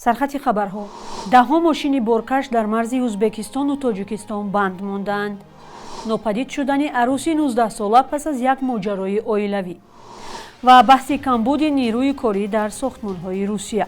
Сархати хабарҳо: даҳҳо мошини боркаш дар марзи Ӯзбекистону Тоҷикистон банд мондаанд. Нопадид шудани арӯси 19-сола пас аз як моҷарои оилавӣ ва баҳси камбуди нерӯи корӣ дар сохтмонҳои Русия.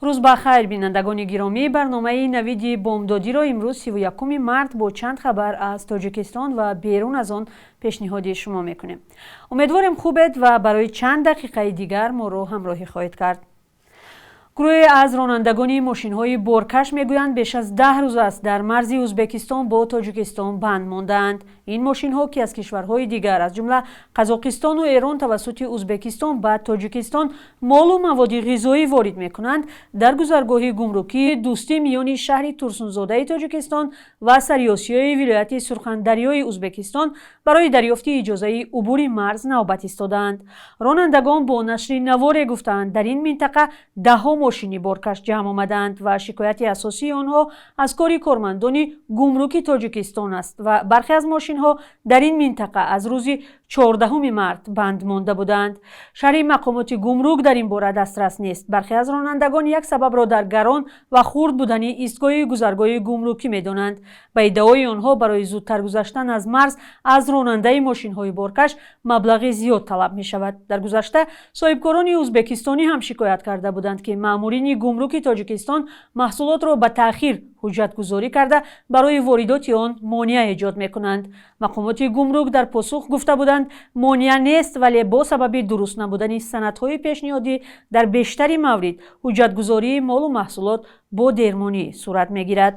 Рӯз ба хайр, бинандагони гиромӣ. Барномаи навиди бомдодиро имрӯз 31 март бо чанд хабар аз Тоҷикистон ва берун аз он пешниҳоди шумо мекунем. Умедворем, хубед ва барои чанд дақиқаи дигар моро ҳамроҳӣ хоҳед кард. Гурӯҳе аз ронандагони мошинҳои боркаш мегӯянд, беш аз 10 рӯз аст дар марзи Ӯзбекистон бо Тоҷикистон банд мондаанд. Ин мошинҳо, ки аз кишварҳои дигар, аз ҷумла Қазоқистону Эрон, тавассути Ӯзбекистон ба Тоҷикистон молу маводи ғизоӣ ворид мекунанд, дар гузаргоҳи гумрукии Дӯстӣ миёни шаҳри Турсунзодаи Тоҷикистон ва Сариосиёи вилояти Сурхандарёи Ӯзбекистон барои дарёфти иҷозаи убури марз навбат истодаанд. Ронандагон бо нашри наворе гуфтаанд, дар ин минтақа даҳҳо мошини боркаш ҷамъ омадаанд ва шикояти асосии онҳо аз кори кормандони гумруки Тоҷикистон аст ва бархе аз мошинҳо дар ин минтақа аз рӯзи 14 март банд монда буданд. Шарҳи мақомоти гумрук дар ин бора дастрас нест. Бархе аз ронандагон як сабабро дар гарон ва хурд будани истгоҳи гузаргоҳи гумрукӣ медонанд. Ба иддаои онҳо, барои зудтар гузаштан аз марз аз ронандаи мошинҳои боркаш маблағи зиёд талаб мешавад. Дар гузашта соҳибкорони ӯзбекистонӣ ҳам шикоят карда буданд, ки маъмурини гумруки Тоҷикистон маҳсулотро ба таъхир ҳуҷҷатгузорӣ карда, барои воридоти он монеа эҷод мекунанд. Мақомоти гумрук дар посух гуфта буданд, монеа нест, вале бо сабаби дуруст набудани санадҳои пешниҳодӣ дар бештари маврид ҳуҷҷатгузории молу маҳсулот бо дермонӣ сурат мегирад.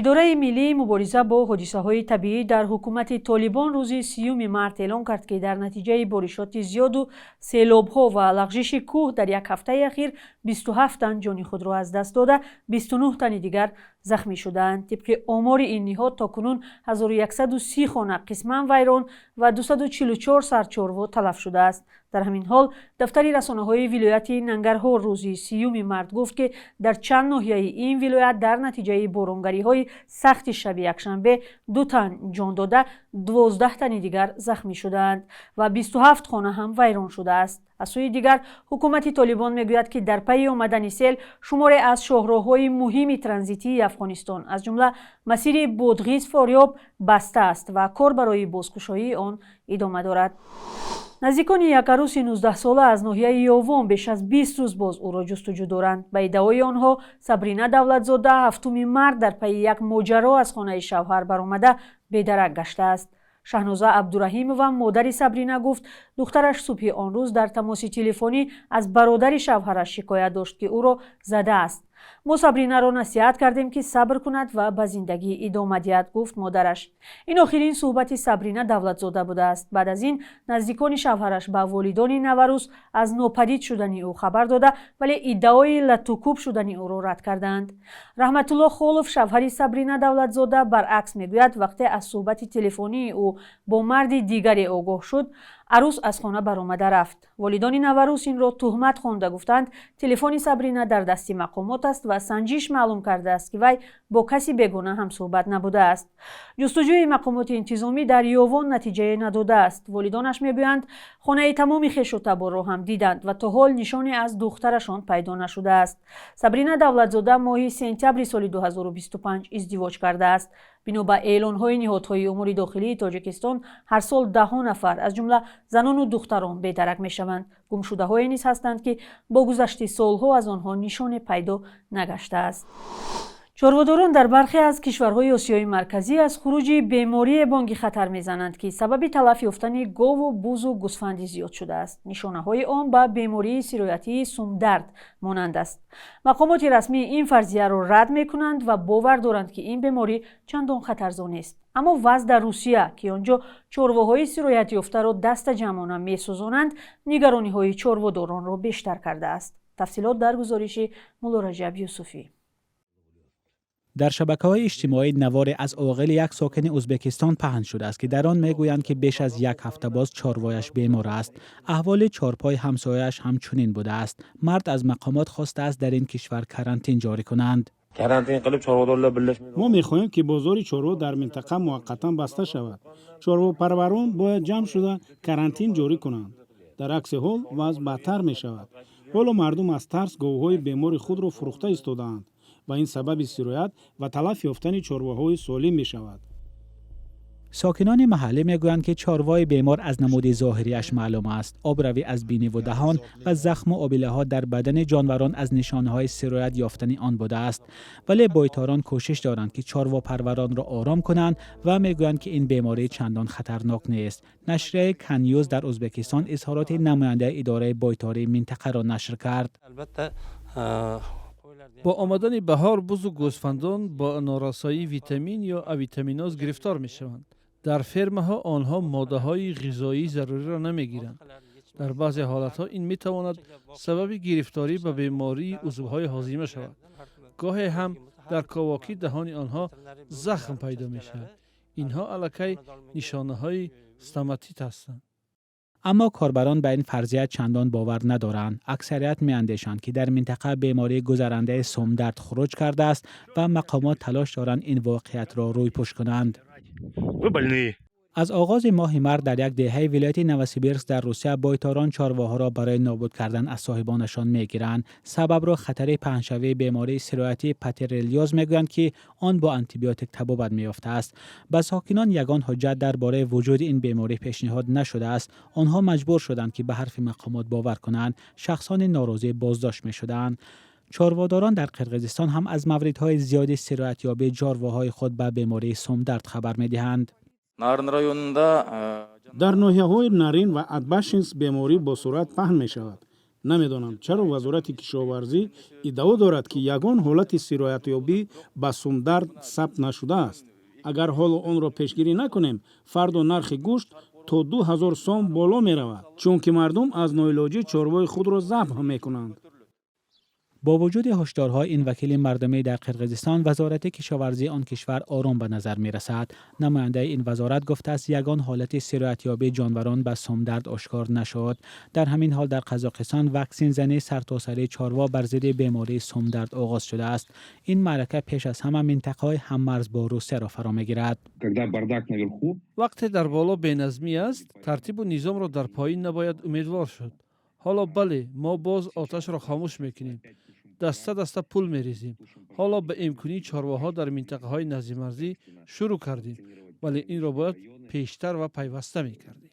Идораи миллии мубориза бо ҳодисаҳои табиӣ дар ҳукумати Толибон рӯзи 30 март эълон кард, ки дар натиҷаи боришоти зиёду селобҳо ва лағжиши кӯҳ дар як ҳафтаи ахир 27 тан ҷони худро аз даст дода, 29 тани дигар захмӣ шудаанд. Тибқи омори ин ниҳод, то кунун 1130 хона қисман вайрон ва 244 сар чорво талаф шудааст. Дар ҳамин ҳол дафтари расонаҳои вилояти Нангарҳор рӯзи 30 март гуфт, ки дар чанд ноҳияи ин вилоят дар натиҷаи боронгариҳои сахти шаби якшанбе 2 тан ҷон дода, 12 тани дигар захмӣ шудаанд ва 27 хона ҳам вайрон шудааст. Аз сӯи дигар, ҳукумати Толибон мегӯяд, ки дар пайи омадани сел шуморе аз шоҳроҳҳои муҳими транзитии Афғонистон, аз ҷумла масири Бодғиз Форёб, баста аст ва кор барои бозкушоии он идома дорад. Наздикони як арӯси 19-сола аз ноҳияи Ёвон беш аз 20 рӯз боз ӯро ҷустуҷӯ доранд. Ба иддаои онҳо, Сабрина Давлатзода 7 март дар пайи як моҷаро аз хонаи шавҳар баромада бедарак гаштааст. Шаҳноза Абдураҳимова, модари Сабрина, гуфт, духтараш субҳи он рӯз дар тамоси телефонӣ аз бародари шавҳараш шикоят дошт, ки ӯро задааст. Мо Сабринаро насиҳат кардем, ки сабр кунад ва ба зиндагӣ идома диҳад, гуфт модараш. Ин охирин суҳбати Сабрина Давлатзода будааст. Баъд аз ин наздикони шавҳараш ба волидони наварӯс аз нопадид шудани ӯ хабар дода, вале иддаои латтукӯб шудани ӯро рад кардаанд. Раҳматулло Холов, шавҳари Сабрина Давлатзода, баръакс мегӯяд, вақте аз суҳбати телефонии ӯ бо марди дигаре огоҳ шуд, арӯс аз хона баромада рафт. Волидони наварӯс инро туҳмат хонда гуфтанд, телефони Сабрина дар дасти мақомот аст ва санҷиш маълум кардааст, ки вай бо каси бегона ҳамсӯҳбат набудааст. Ҷустуҷӯи мақомоти интизомӣ дар Ёвон натиҷае надодааст. Волидонаш мегӯянд, хонаи тамоми хешу таборро ҳам диданд ва то ҳол нишоне аз духтарашон пайдо нашудааст. Сабрина Давлатзода моҳи сентябри соли 2025 издивоҷ кардааст. Бино ба эълонҳои ниҳодҳои умури дохилии Тоҷикистон, ҳар сол даҳҳо нафар, аз ҷумла занону духтарон, бедарак мешаванд. Гумшудаҳое низ ҳастанд, ки бо гузашти солҳо аз онҳо нишоне пайдо нагаштааст. Чорводорон дар бархе аз кишварҳои Осиёи Марказӣ аз хуруҷи беморие бонги хатар мезананд, ки сабаби талаф ёфтани гову бузу гӯсфанди зиёд шудааст. Нишонаҳои он ба бемории сироятии сумдард монанд аст. Мақомоти расмӣ ин фарзияро рад мекунанд ва бовар доранд, ки ин беморӣ чандон хатарзо нест. Аммо вазъ дар Русия, ки он ҷо чорвоҳои сироятёфтаро дастаҷамъона месӯзонанд, нигарониҳои чорводоронро бештар кардааст. Тафсилот дар гузориши Муллораҷаб Юсуфӣ. Дар шабакаҳои иҷтимоӣ наворе аз оғили як сокини Ӯзбекистон паҳн шудааст, ки дар он мегӯянд, ки беш аз як ҳафта боз чорвояш бемор аст. Аҳволи чорпои ҳамсояаш ҳамчунин будааст. Мард аз мақомот хостааст, дар ин кишвар карантин ҷорӣ кунанд. Мо мехоҳем, ки бозори чорво дар минтақа муваққатан баста шавад. Чорвопарварон бояд ҷамъ шуда карантин ҷорӣ кунанд. Дар акси ҳол вазъ бадтар мешавад. Ҳоло мардум аз тарс говҳои бемори худро фурӯхта истодаанд ва ин сабаби сироят ва талаф ёфтани чорвоҳои солим мешавад. Сокинони маҳаллӣ мегӯянд, ки чорвои бемор аз намуди зоҳириаш маълум аст. Обравӣ аз биниву даҳон ва захму обилаҳо дар бадани ҷонварон аз нишонаҳои сироят ёфтани он будааст. Вале бойторон кӯшиш доранд, ки чорвопарваронро ором кунанд ва мегӯянд, ки ин беморӣ чандон хатарнок нест. Нашрияи Каннюз дар Ӯзбекистон изҳороти намояндаи идораи бойтории минтақаро нашр кард. Бо омадани баҳор бузу гӯсфандон бо норасоии витамин ё авитаминоз гирифтор мешаванд. Дар фермаҳо онҳо моддаҳои ғизоии заруриро намегиранд. Дар баъзе ҳолатҳо ин метавонад сабаби гирифторӣ ба бемории узвҳои ҳозима шавад. Гоҳе ҳам дар ковокии даҳони онҳо захм пайдо мешавад. Инҳо аллакай нишонаҳои стоматит ҳастанд. Аммо корбарон ба ин фарзия чандон бовар надоранд. Аксарият меандешанд, ки дар минтақа бемории гузарандаи сумдард хуруҷ кардааст ва мақомот талош доранд ин воқеиятро рӯйпӯш кунанд. Аз оғози моҳи март дар як деҳаи вилояти Новосибирск дар Русия бойторон чорвоҳоро барои нобуд кардан аз соҳибонашон мегиранд. Сабабро хатари паҳншавии бемории сироятии патерелиоз мегӯянд, ки он бо антибиотик табобат меёфтааст. Ба сокинон ягон ҳуҷҷат дар бораи вуҷуди ин беморӣ пешниҳод нашудааст. Онҳо маҷбур шуданд, ки ба ҳарфи мақомот бовар кунанд. Шахсони норозӣ боздошт мешуданд. Чорводорон дар Қирғизистон ҳам аз мавридҳои зиёди сироятёбии чорвоҳои худ ба бемории сумдард хабар медиҳанд. Дар ноҳияҳои Нарин ва Атбашинск беморӣ бо суръат паҳн мешавад. Намедонам, чаро Вазорати кишоварзӣ иддао дорад, ки ягон ҳолати сироятёбӣ ба сумдард сабт нашудааст. Агар ҳоло онро пешгирӣ накунем, фардо нархи гӯшт то 2000 сом боло меравад, чунки мардум аз ноилоҷӣ чорвои худро забҳ мекунанд. Бо вуҷуди ҳушдорҳои ин вакили мардумӣ дар Қирғизистон, Вазорати кишоварзии он кишвар ором ба назар мерасад. Намояндаи ин вазорат гуфтааст, ягон ҳолати сироятёбии ҷонварон ба сумдард ошкор нашуд. Дар ҳамин ҳол дар Қазоқистон ваксинзании сартосарии чорво бар зидди бемории сумдард оғоз шудааст. Ин маърака пеш аз ҳама минтақаҳои ҳаммарз бо Русияро фаро мегирад. Вақте дар боло беназмӣ аст, тартибу низомро дар поин набояд умедвор шуд. Ҳоло бале, мо боз оташро хомӯш мекунем, даста даста пул мерезем. Ҳоло ба эмкунии чорвоҳо дар минтақаҳои наздимарзӣ шурӯъ кардем, вале инро бояд пештар ва пайваста мекардем.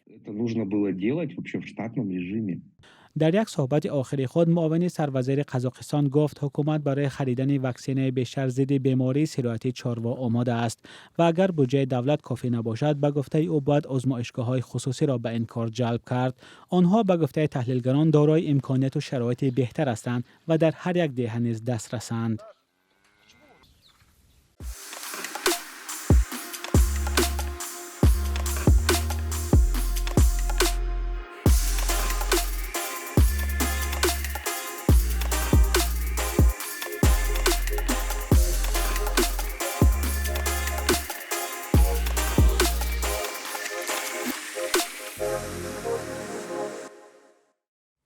Дар як суҳбати охири худ муовини сарвазири Қазоқистон гуфт, ҳукумат барои харидани ваксинаи бештар зидди бемории сироятии чорво омода аст ва агар буҷаи давлат кофӣ набошад, ба гуфтаи ӯ, бояд озмоишгоҳҳои хусусиро ба ин кор ҷалб кард. Онҳо, ба гуфтаи таҳлилгарон, дорои имконияту шароити беҳтар ҳастанд ва дар ҳар як деҳа низ дастрасанд.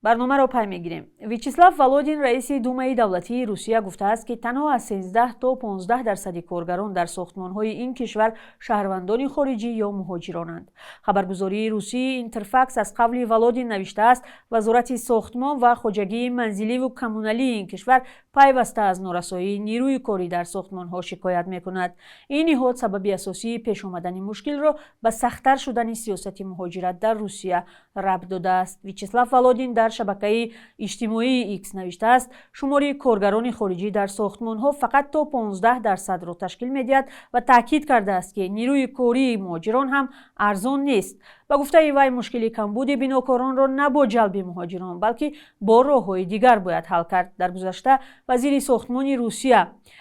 Барномаро пай мегирем. Вячеслав Володин, раиси Думаи давлатии Русия, гуфтааст, ки танҳо аз 13 то 15% коргарон дар сохтмонҳои ин кишвар шаҳрвандони хориҷӣ ё муҳоҷиронанд. Хабаргузории русии Интерфакс аз қавли Володин навиштааст, Вазорати сохтмон ва хоҷагии манзиливу коммуналии ин кишвар пайваста аз норасоии нирӯи корӣ дар сохтмонҳо шикоят мекунад. Ин ниҳод сабаби асосии пеш омадани мушкилро ба сахттар шудани сиёсати муҳоҷират дар Русия рабт додааст. Вячеслав Володин дар шабакаи иҷтимоии Икс навиштааст, шумори коргарони хориҷӣ дар сохтмонҳо фақат то 15%-ро ташкил медиҳад ва таъкид кардааст, ки нирӯи кории муҳоҷирон ҳам арзон нест. Ба гуфтаи вай, мушкили камбуди бинокоронро на бо ҷалби муҳоҷирон, балки бо роҳҳои дигар бояд ҳал кард. Дар гузашта вазири сохтмони Русия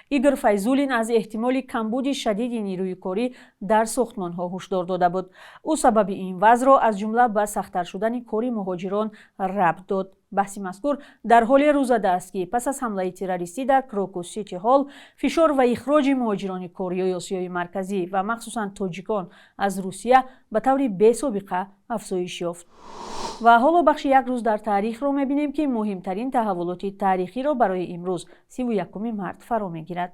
Игор Файзулин аз эҳтимоли камбуди шадиди нирӯи корӣ дар сохтмонҳо ҳушдор дода буд. Ӯ сабаби ин вазъро аз ҷумла ба сахттар шудани кори муҳоҷирон рабт дод. Баҳси мазкур дар ҳоле рӯ задааст, ки пас аз ҳамлаи террористӣ дар Крокус Сити Ҳол, фишор ва ихроҷи муҳоҷирони кориёи Осиёи Марказӣ ва махсусан тоҷикон аз Русия ба таври бесобиқа афзоиш ёфт. Ва ҳоло бахши як рӯз дар таърихро мебинем, ки муҳимтарин таҳаввулоти таърихиро барои имрӯз 31 март фаро мегирад.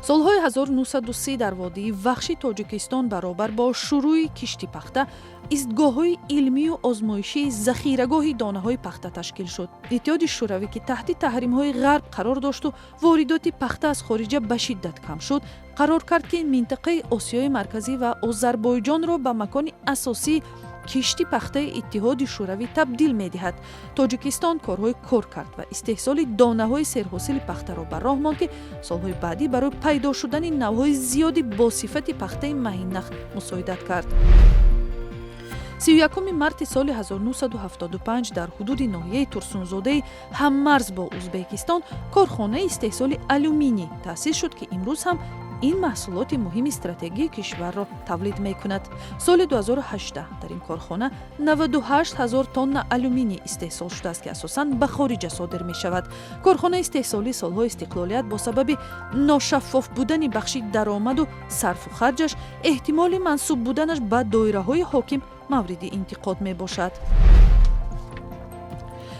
Солҳои 1930 дар водии Вахши Тоҷикистон баробар бо шурӯи кишти пахта истгоҳҳои илмию озмоишии захирагоҳи донаҳои пахта ташкил шуд. Иттиҳоди Шӯравӣ, ки таҳти таҳримҳои ғарб қарор дошту воридоти пахта аз хориҷа ба шиддат кам шуд, қарор кард, ки минтақаи Осиёи Марказӣ ва Озарбойҷонро ба макони асосии кишти пахтаи Иттиҳоди Шӯравӣ табдил медиҳад. Тоҷикистон корҳои кор кард ва истеҳсоли донаҳои серҳосили пахтаро ба роҳ монд, ки солҳои баъдӣ барои пайдо шудани навъҳои зиёди босифати пахтаи маҳиннах мусоидат кард. 31 марти соли 1975 дар ҳудуди ноҳияи Турсунзодаи ҳаммарз бо Узбекистон корхонаи истеҳсоли алюминий таъсис шуд, ки имрӯз ҳам ин маҳсулоти муҳими стратегии кишварро тавлид мекунад. Соли 2018 дар ин корхона 98 ҳазор тонна алюминий истеҳсол шудааст, ки асосан ба хориҷа содир мешавад. Корхонаи истеҳсолии солҳои истиқлолият бо сабаби ношаффоф будани бахши даромаду сарфу харҷаш, эҳтимоли мансуб буданаш ба доираҳои ҳоким мавриди интиқод мебошад.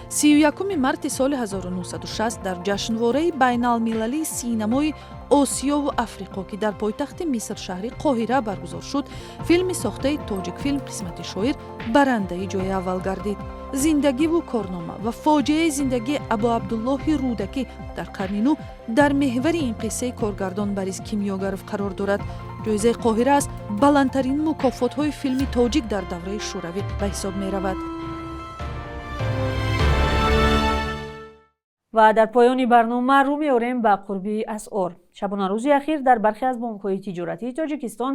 31 марти соли 1960 дар ҷашнвораи байналмилалии синамои Осиёву Африқо, ки дар пойтахти Миср, шаҳри Қоҳира баргузор шуд, филми сохтаи Тоҷикфилм «Қисмати шоир» барандаи ҷои аввал гардид. Зиндагиву корнома ва фоҷиаи зиндагии Абуабдуллоҳи Рӯдакӣ дар қарни нӯ дар меҳвари ин қиссаи коргардон Борис Кимёгаров қарор дорад. Ҷоизаи Қоҳира аз баландтарин мукофотҳои филми тоҷик дар давраи Шӯравӣ ба ҳисоб меравад. Ва дар поёни барнома рӯ меорем ба қурби асъор. Шабонарӯзи ахир дар бархе аз бонкҳои тиҷоратии Тоҷикистон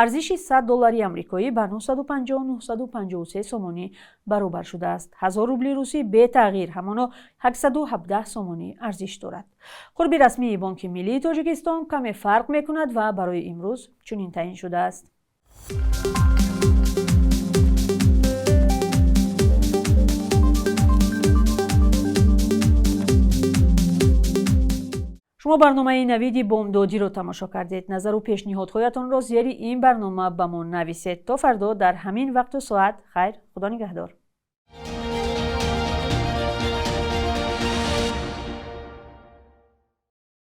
арзиши 100 доллари амрикоӣ ба 950-953 сомонӣ баробар шудааст. 1000 рубли русӣ бетағйир ҳамоно 817 сомонӣ арзиш дорад. Қурби расмии Бонки Миллии Тоҷикистон каме фарқ мекунад ва барои имрӯз чунин таъин шудааст. Шумо барномаи Навиди Бомдодиро тамошо кардед. Назару пешниҳодҳоятонро зери ин барнома ба мо нависед. То фардо дар ҳамин вақту соат хайр, Худо нигаҳдор.